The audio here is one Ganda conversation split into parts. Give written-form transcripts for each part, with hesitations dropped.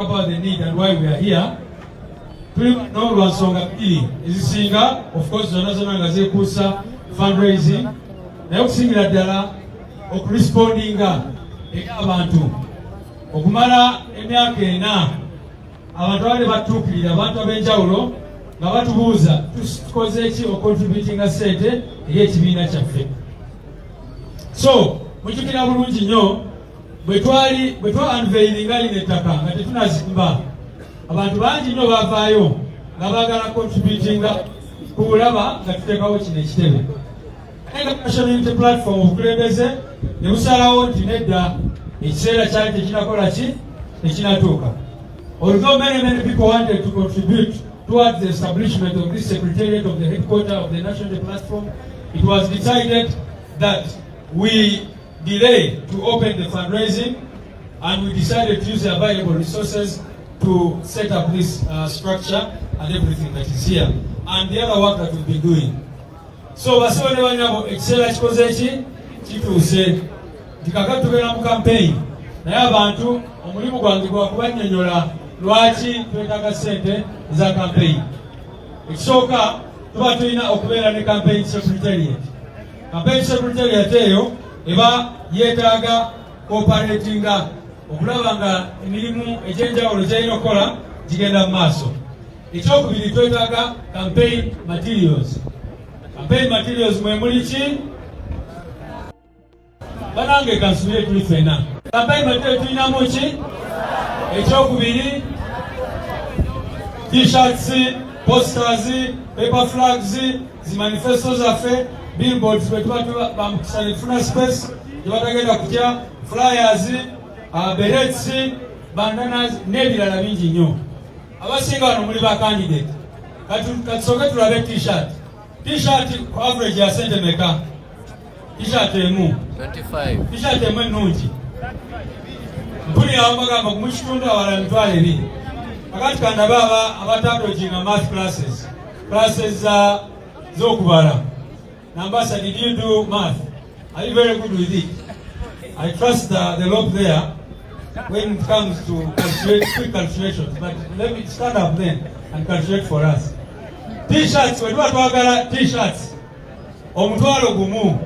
About the need and why we are here. Tuli wano lwa nsonga bbiri ezisinga, of course, zonna zonna nga zeekuusa fundraising, naye okusingira ddala okurespondinga eri abantu. Okumala emyaka 4 abantu abadde batutuukirira, abantu ab'enjawulo, nga batubuuza tukoze ki ocontributinga ssente eri ekibiina kyaffe. So mujjukira bulungi nnyo bwe twali bwe twa unveilinga lino ettaka nga tetunazimba, abantu bangi nnyo bavaayo nga baagala contributinga ku bulaba nga tuteekawo kino ekitebe, naye nga National Unity Platform obukulembeze ne busalawo nti nedda, ekiseera kyali tekinakola ki, tekinatuuka. Although many, many people wanted to contribute towards the establishment of this secretariat of the headquarters of the National Unity Platform, it was decided that we delay to open the fundraising, and we decided to use the available resources to set up this structure and everything that is here and the other work that we've been doing. So bassebo ne bannyabo, ekiseera kikoze ki, kituuse nti kakati tugenda mu campaign, naye abantu omulimu gwange gwa kubannyonnyola lwaki twetaaga ssente eza campaign. Ekisooka, tuba tulina okubeera ne campaign secretariat. Campaign secretariat eyo eba yeetaaga cooperatinga okulaba nga emirimu egy'enjawulo gyerina okukola gigenda mu maaso. Ekyokubiri, twetaaga campaign materials. Campaign materials mwe muli ki? Banange, kansubire tuli ffenna. Campaign material tulinamu ki? Ekyokubiri, T-shirts, posters, paper flags, zi manifesto zaffe, billboards bwe tuba bamukisa ne tufuna space gye batagenda kutya, flyers, berets, bandanas n'ebirala bingi nnyo. Abasinga wano muli ba candidate. Katusooke tulabe T-shirt. T-shirt ku average ya sente meka? T-shirt emu? 25. T-shirt emu ennungi, mpulira bagamba mu kitundu, awalala 20,000. Kakati kandabe abatadodginga math classes, classes za z'okubala. Nambasa, did you do math? Are you very good with it? I trust the rope there when it comes to calculate, quick calculations, but let me stand up then and calculate for us. T-shirts, bwe tuba twagala T-shirts 10,000,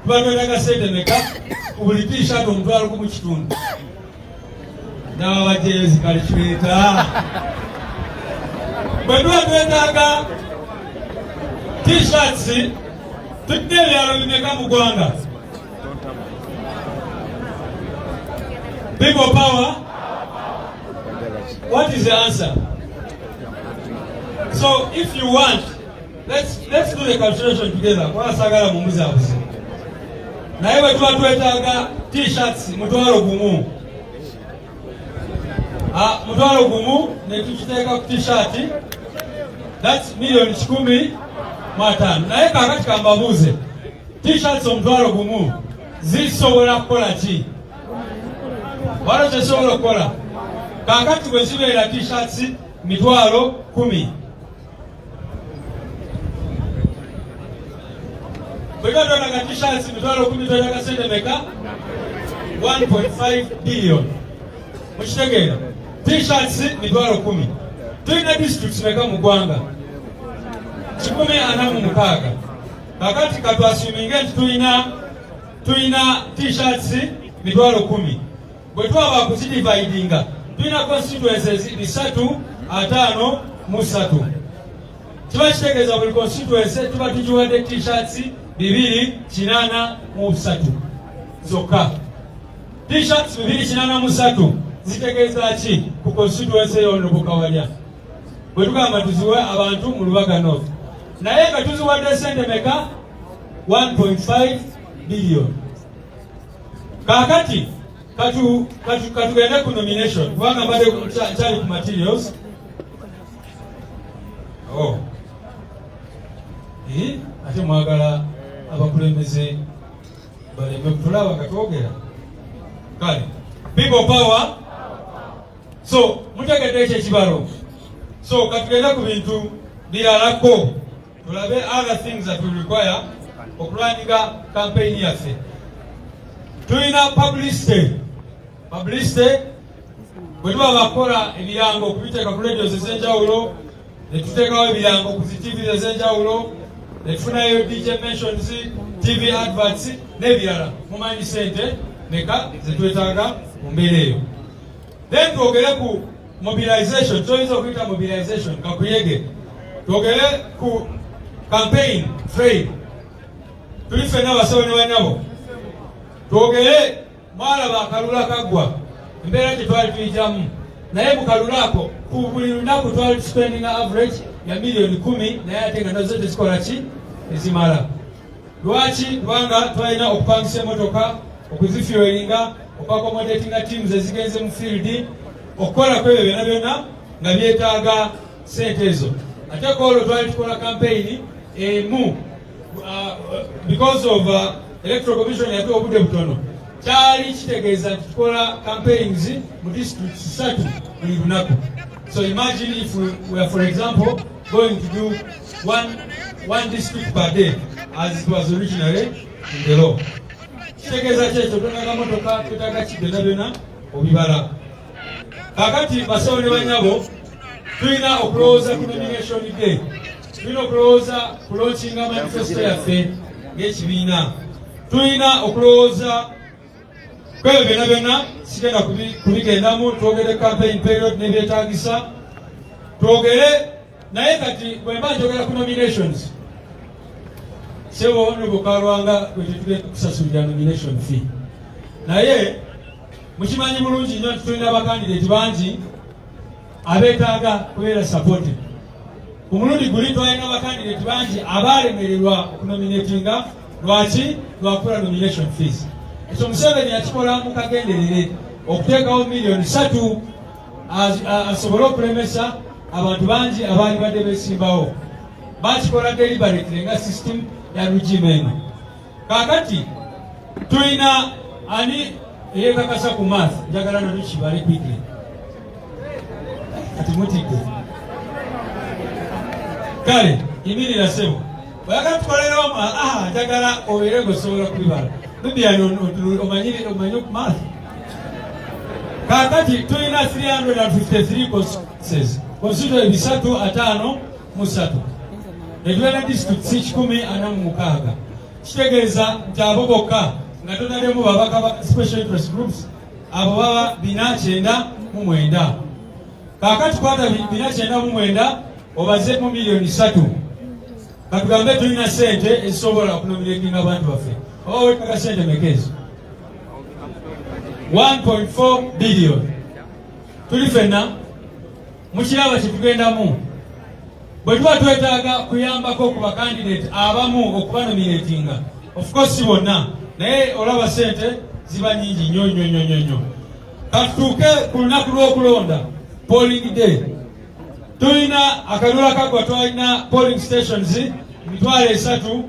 tuba twetaaga sente meka ku buli T-shirt 1,500? Ndaba bajjeezi calculator. Bwe tuba twetaaga T-shirts, tulina ebyalo bimeka mu ggwanga? People power. What is the answer? So if you want, let's do the calculation together, kuba saagala mumuzaabuze. Naye bwe tuba twetaaga T-shirts 10,000, 10,000 ne tukiteeka ku T-shirt, that's 150,000,000. Naye kaakati kambabuuze, T-shirts 10,000 zisobola kukola ki? Waliwo kyesobola okukola? Kaakati bwe zibeera T-shirts 10,000, bwe tuba twetaaga T-shirts 10,000, twetaaga sente meka? 1.5 billion. Mukitegeera? T-shirts 10,000. Tulina districts meka mu ggwanga? 146. Kakati katwassuminge nti tulina T-shirts 10,000. Bwe twaba kuzidividinga, tulina constituencies 353. Kiba kitegeeza buli constituency tuba tugiwadde T-shirts 283 zokka. T-shirts 283 zitegeeza ki ku constituency y'Honorable Kawalya, bwe tugamba tuziwe abantu mu Lubaga North? Naye nga tuziwadde sente meka? 1.5 billion. Kaakati katugende ku nomination, kubanga mbadde nkyali ku materials. Oh. Eh, ate mwagala abakulembeze baleme kutulaba nga twogera. Kale, people power. So mutegedde ekyo ekibalo. So katugende ku bintu biralako, tulabe other things that we require okulwaninga campaign yaffe. Tulina publicity. Publicity, Bwe tuba bakola ebirango okubiteeka ku radios ez'enjawulo, ne tuteekawo ebirango ku zi TV ez'enjawulo, ne tufunayo DJ mentions, TV adverts n'ebirala, mumanyi sente meka zetwetaaga mu mbeera eyo. Then twogere ku mobilization, kyoyinza okuyita mobilization kakuyege. Twogere ku campaign trail. Tuli ffenna, abasawo ne banyabo? Twogere, mwalaba akalulu akaggwa, embeera gye twali tuyitamu, naye mu kalulu ako ku buli lunaku twali tuspendinga average ya miliyoni 10, naye ate nga nazo tezikola ki, ezimala. Lwaki? Kubanga twalina okupangisa emotoka, okuzifuelinga, okuaccommodatinga teams ezigenze mu field, okukola ku ebyo byonna byonna nga byetaaga sente ezo. Ate koolwo twali tukola campaign emu, because of Electoral Commission yatuwa obudde butono, kyali kitegeeza nti tukola campaigns mu districts satu buli lunaku. So imagine if we were, for example, going to do one district per day as it was originally in the law. Kitegeeza kyekyo, twetaaga motoka, twetaaga ki, byonna byonna obibala. Kakati basawo ne banyabo, tulina okulowooza ku nomination day, tulina okulowooza ku launchinga manifesto yaffe ng'ekibiina, tulina okulowooza kwebyo byonna byonna. Sigenda kubigendamu. Twogere campaign period n'ebyetaagisa, twogere. Naye kati bwe mba njogera ku nominations, sebo nebukalwanga gwe tetugenda kusasulira nomination fee, naye mukimanyi bulungi nnyo nti tulina bakandidate bangi abeetaaga kubeera supported. Ku mulundi guli twalina bakandidate bangi abaalemererwa okunominatinga. Lwaki? Lwakukola nomination fees. Ekyo Museveni yakikola mu kagenderere okuteekawo miliyoni 3 asobole okulemesa abantu bangi abaali badde besimbawo. Bakikola deliberately nga system ya regime eno. Kaakati tulina ani eyekakasa ku math? Njagala no tukibale quickly. Kati mutidde. Kale yimirira sebo, oyagala tukolerawo? Ah, njagala obeere ngaosobola kubibala. Bibian, omanyi math? Kaakati tulina 353 constituencies, constituency 353, netubeera districts 146. Kitegeeza nti abo bokka, nga totaddemu babaka ba special interest groups, abo baba 499. Kaakati kwata 499 obazeemu miliyoni 3. Katugambe tulina sente ezisobola okunominatinga abantu baffe, oba wetaaga sente meka ezo? 1.4 billion. Tuli fenna mukiraba kyetugendamu. Bwe tuba twetaaga kuyambako ku bakandidate abamu okubanominatinga, of course si bonna, naye olaba sente ziba nyingi nnyo nnyo nnyo nnyo nnyo. Katutuuke ku lunaku lw'okulonda, polling day. Tulina akalulu akaggwa, twalina polling stations 34,000,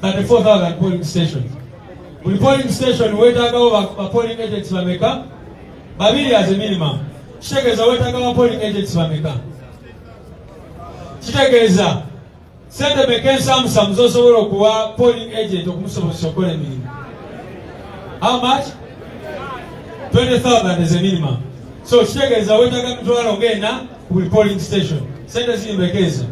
34,000 polling stations. Buli polling station weetaagawo ba polling agents bameka? Babiri as a minimum. Kitegeeza weetaaga ba polling agents bameka? Kitegeeza sente meka ensaamusaamu zosobola okuwa polling agent okumusobozesa okukola emirimu? How much? 20,000 is a minimum. So kitegeeza weetaaga 40,000 ku buli polling station. Sente ziri meka ezo?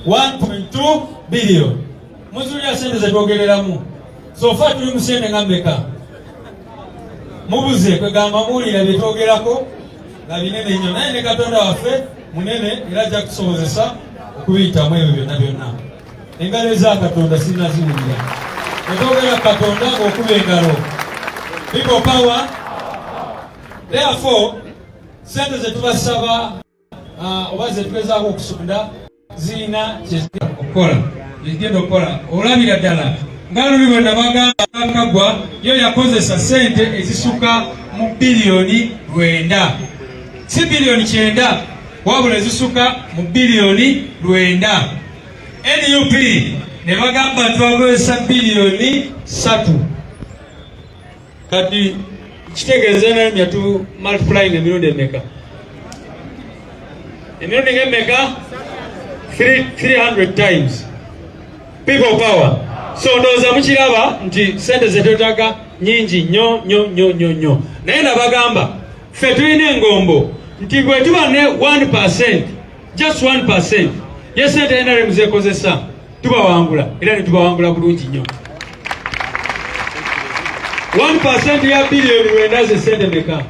1.2 billion. Muzulira sente zetwogereramu? So far tuli mu sente nga mmeka? Mubuze kwegamba muwulira byetwogerako nga binene nnyo, naye ne Katonda waffe munene era ajja kutusobozesa okubiyitamu ebyo byonna byonna. Engalo eza Katonda sirina ziwulira. Etwogera Katonda ng'okuba engalo. People power. Therefore sente zetubasaba oba zetugezaako okusonda zirina kyezigenda okukola, ezigenda okukola. Olabira ddala nga luli bwe nabagamba kaggwa, yo yakozesa sente ezisukka mu biliyoni 9, si biliyoni 90, wabula ezisukka mu biliyoni 9. NUP ne bagamba twakozesa biliyoni 3. Kati kitegeeza NRM yatu multiplying emirundi emeka? Emirundi ng'emeka? 300 times. People power. So ndowooza mukiraba nti sente zetwetaaga Nyingi nnyo nnyo nnyo nnyo nnyo, naye nabagamba ffe tulina engombo nti bwe tuba ne 1%, just 1% ye sente NRM zekozesa, tubawangula era ne tubawangula bulungi nnyo. 1% ya 900 billion ze sente meka?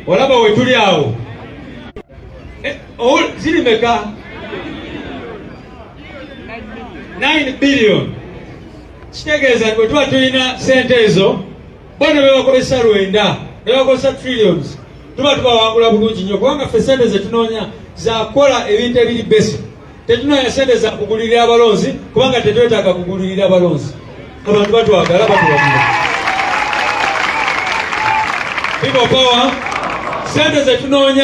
Olaba we tuli awo. Ziri meka? 9 billion. Kitegeeza nti bwe tuba tulina sente ezo, bo ne bebakozesa 9, ne bakozesa trillions, tuba tubawangula bulungi nnyo, kubanga ffe sente zetunoonya zakukola ebintu ebiri basic. Tetunoonya sente za kugulirira abalonzi, kubanga tetwetaaga kugulirira abalonzi. Abantu batwagala, batuwagira. People power, sente zetunoonya.